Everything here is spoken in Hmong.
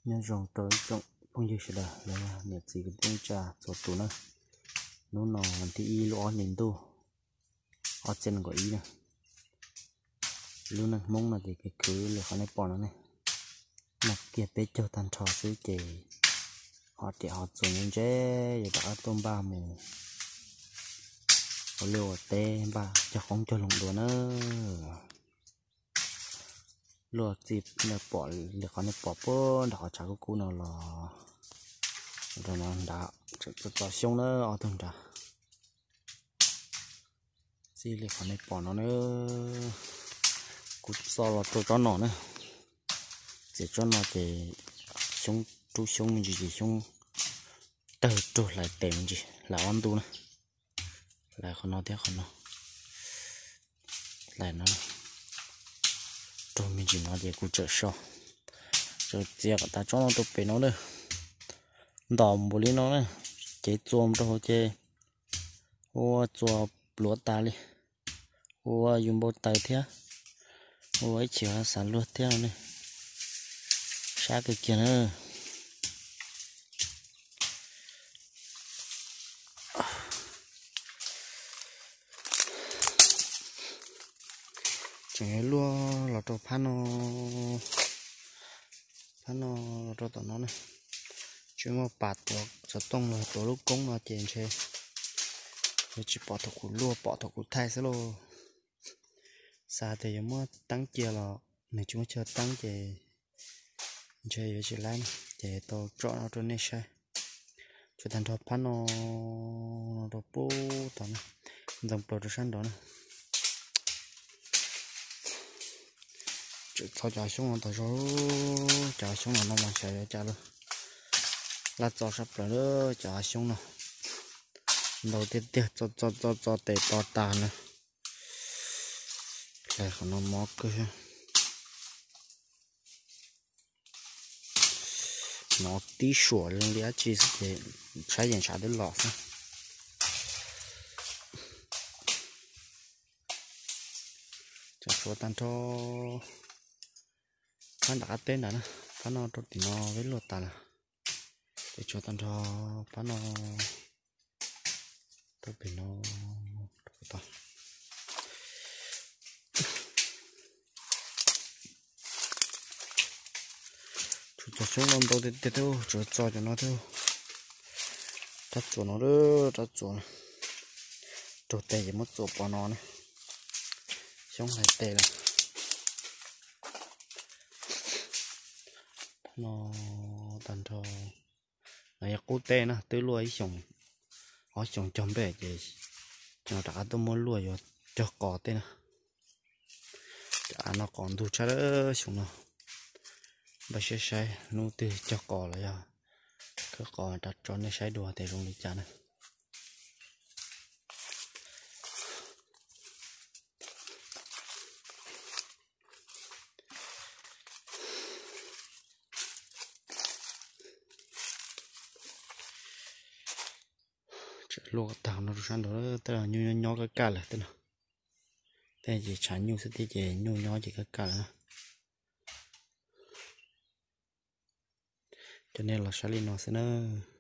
Nyob zoo rau ib tsoom phooj ywg sawv daws, niam txiv kwv tij neej tsa txhua tus na. Hnub no vas thib ib lub ob hlis ntuj ob txhiab nees nkaum ib na. Lub neej Hmoob no ces khwv khwv li qhov nej pom no ne. Noj kiag peb caug tag nrho xwb ces ho riam ho txuas ntse ntse, yuav rov qab tuaj npaj mus ua liaj ua teb, npaj cog qoob cog loo dua na. Luaj txij nej pom li qhov nej pom puag nram qhov tshav kub kub no los rau no nrad, txo xyoob na, ob tug nrad. Txij li qhov nej pom no na, kuv txo los rau tsob no na. Txiav tsob no ces xyoob, rub xyoob me ntsis ces xyoob tawg rug hlais tes me ntsis, hlais ob ntu na. Hlais qhov no thiab qhov no, hlais no, rug me ntsis no ces kuv txawm so, txawm txiav kom tas tsob no rau pem no na. Ntom npaum li no na, cev txuas rau hauv ces ua txuas pluav tas li, ua yus npau taws thiab, ua ib chim xav luag thiab ne. Sab kawg kiag na. Tseem yuav luaj los rau phab no, phab no los rau tom no na. Tsis muaj pas tuav xov tooj los tuav lub koob no ces ntshe yuav tsis pom thaum kuv luaj, pom thaum kuv thaij xwb lauj. Xav tias yuav muab teeb cia los nws tsis muaj chaw teeb ces ntshe yuav tsis laib na, ces tau tsom no rau nej saib. Tsuas tag nrho phab no, no rau pub tom na, ntxeev plaws rau sab nraud na. Tseem txo cov xyoob no tas zog, cov xyoob no no mas xyov yuav cas lawm. Laj txo sab plaws lawm cov xyoob no, ntau tiag tiag, txo txo txo txo tes to tas na. Hlais qhov no mob kawg. Hnov tib suam zoo li dab tsi xwb ces saib yeej ntshav twb los xwb. Tseem tshuav tag nrho phab nram qab teb ntawd na, phab no rau tim no peb luaj tas lawm. Ces tshuav tag nrho phab no rau pem no, rau tom. Tsuas txo xyoob no ntau tiag tiag thiab, tsuas txo cov no thiab. Rab txuas no, rab txuas no, raug tes ces muab txuas pov no na. Xyoob hlais tes lawm. No tag nrho, no yog qub teb na, twb luaj ib xyoos, ob xyoos cog npej ces rov qab tuaj muab luaj yuav cog qos tej na. Cov av no qos ntug tshaj xyoo no. Npaj siab saib hnub twg cog qos los yog khawb qos rau nej saib dua tias zoo li cas na. Tseem luaj tag no rau sab nraud, tej nyuj nyob nyob kaj kaj lawm tej no. Tej ces tshav nyuj xwb thiab ces nyuj nyob ces kaj kaj lawm na. Coj nej los saib li no xwb nawb.